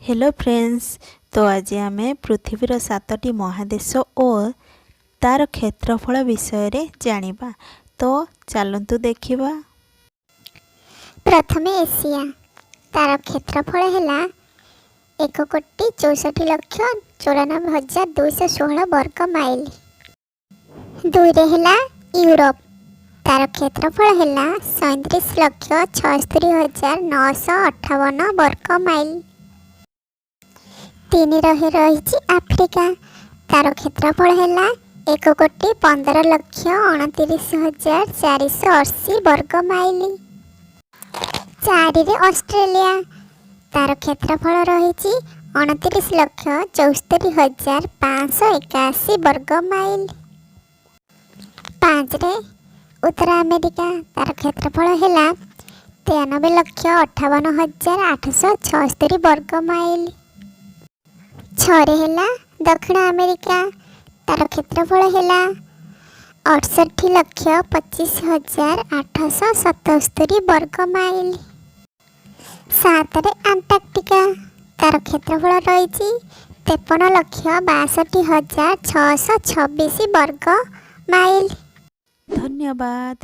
Hello friends, ତ ଆଜି ଆମେ ପୃଥିବୀର ସାତଟି ମହାଦେଶ ଓ ତା'ର କ୍ଷେତ୍ରଫଳ ବିଷୟରେ ଜାଣିବା। ତ ଚାଲନ୍ତୁ ଦେଖିବା। ପ୍ରଥମେ ଏସିଆ। ତାର କ୍ଷେତ୍ରଫଳ ହେଲା 1,64,94,216 ବର୍ଗ ମାଇଲ। ଦୁଇରେ ହେଲା ୟୁରୋପ। ତାର କ୍ଷେତ୍ରଫଳ ହେଲା 37,76,958 ବର୍ଗ ମାଇଲ। ତିନି ରହିଛି ଆଫ୍ରିକା। ତାର କ୍ଷେତ୍ରଫଳ ହେଲା 1,15,29,480 ବର୍ଗ ମାଇଲ। ଚାରିରେ ଅଷ୍ଟ୍ରେଲିଆ। ତାର କ୍ଷେତ୍ରଫଳ ରହିଛି 29,74,581 ବର୍ଗ ମାଇଲ। ପାଞ୍ଚରେ ଉତ୍ତର ଆମେରିକା। ତାର କ୍ଷେତ୍ରଫଳ ହେଲା 93,58,876 ବର୍ଗ ମାଇଲ। ଛଅରେ ହେଲା ଦକ୍ଷିଣ ଆମେରିକା। ତାର କ୍ଷେତ୍ରଫଳ ହେଲା 68,25,877 ବର୍ଗ ମାଇଲ। ସାତରେ ଆଣ୍ଟାର୍କଟିକା। ତାର କ୍ଷେତ୍ରଫଳ ରହିଛି 53,62,626 ବର୍ଗ ମାଇଲ। ଧନ୍ୟବାଦ।